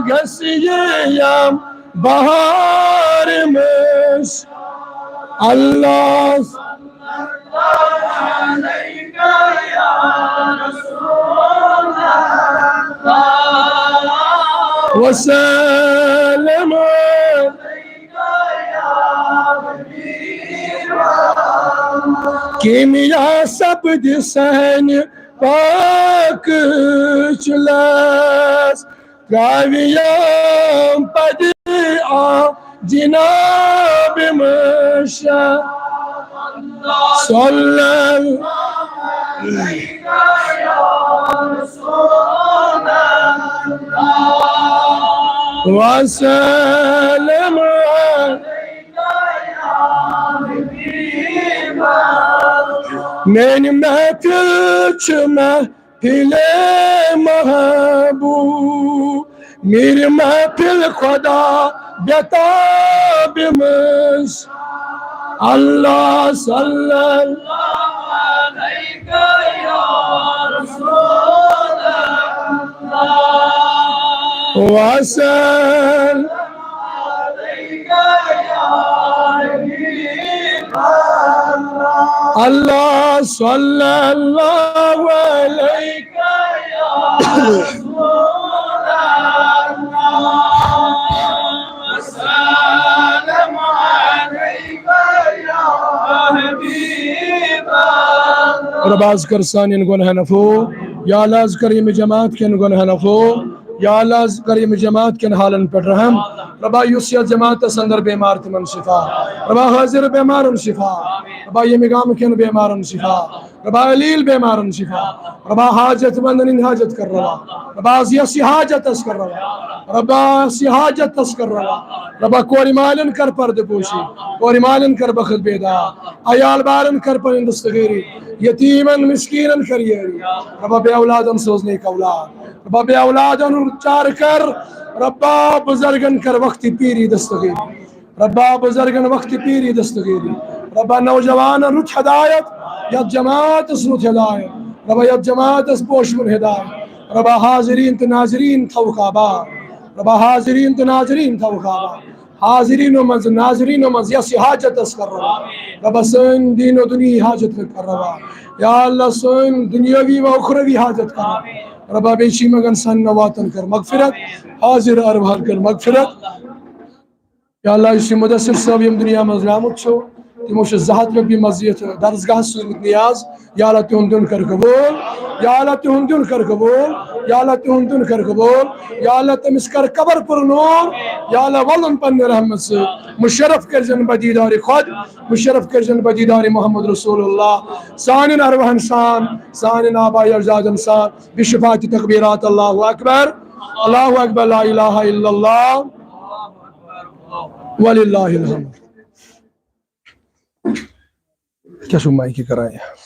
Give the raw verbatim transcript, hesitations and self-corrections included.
گژھِ یہِ یم بہار مٔشۍ۔ اللہ وسلم۔ کیمیا سپدِ سانہِ پاکٕچ لاش۔ تراویم پدِ آ جناب مشا صلی اللہ۔ وسلم۔ میانہِ محفل چھِ محفل محبوب، میرِ محفل خدا بیتاب منٛز۔ اللہ صلی اللہ وسلم۔ اللہ صلی اللہ علیہ رب، از کر سانٮ۪ن گۄنہن عفو۔ یا اللہ، از کر ییٚمہِ جماعت کٮ۪ن گۄنہن عفو۔ یا اللہ، از کر ییٚمہِ جماعت کٮ۪ن حالن پٮ۪ٹھ رحم۔ ربا، یُس یتھ جماعتس اندر بیمار، تِمن شفا۔ ربا، حاضر بیمارن شفا۔ ربا، ییٚمہِ گامہٕ کٮ۪ن بیمارن شفا۔ ربا، علیل بیمارن شفا۔ ربا، حاجت مندن ہٕنٛدۍ حاجت کر روا۔ ربا، از یس یہِ حاجت اس کر روا۔ ربا، یس یہِ حاجت اس کر روا۔ ربا، کورِ مالٮ۪ن کر پردٕ پوشی۔ کورِ مالٮ۪ن کر بخت بیدار۔ عیال بارن کر پنٕنۍ دستگیری۔ یتیمن مسکینن کر یٲری۔ ربا، بے اولادن سوز نیک اولاد۔ ربا، بے اولادن چار کر۔ ربا، بزرگن کر وقت پیری دستگیری۔ ربا، بزرگن وقت پیری دستگیری۔ ربا، نوجوانن رُت ہدایت، یتھ جماعتس رُت ہدایت۔ ربا، یتھ جماعتس پوشون ہدایت۔ ربا، حاضرین تہٕ ناظرین تھاوُکھ آباد۔ ربا، حاضرین تہٕ ناظرین تھاوُکھ آباد۔ حاضرینو منٛز، ناظرینو منٛز یس یہِ حاجت اس کر روا۔ ربا، سٲنۍ دین و دنیاہی حاجت کر روا۔ یا اللہ، سٲنۍ دنیاوی و اخروی حاجت کر روا۔ ربا، بیٚیہِ چھِ یِمن سانٮ۪ن واتن کر مغفرت، حاضر ارواحن کر مغفرت۔ یا اللہ، یُس یہِ مدثر صٲب ییٚمہِ دُنیا منٛز درٛامُت چھُ، تِمو چھُ زٕ ہتھ رۄپیہِ منٛز یتھ درسگاہس سوٗزمُت نیاز۔ یا اللہ، تِہُنٛد دیُن کر قبوٗل۔ یا اللہ، تِہُنٛد دیُن کر قبوٗل۔ یا اللہ، تِہُنٛد دیُن کر قبوٗل۔ یا اللہ، تٔمِس کر قبر پر نور۔ یا اللہ، ولُن پننہِ رحمت سۭتۍ۔ مشرف کٔرزن بدیدار خۄد، مشرف کٔرزن بدیدار محمد رسول اللہ۔ سانٮ۪ن ارواحن سان، سانٮ۪ن آبا اجدادن سان، بشفاعت تکبیرات اللہ اکبر، اللہ اکبر، لا الہ الا اللہ، وللہ الحمد۔ کیٛاہ چھُو مایکہِ کران یہِ؟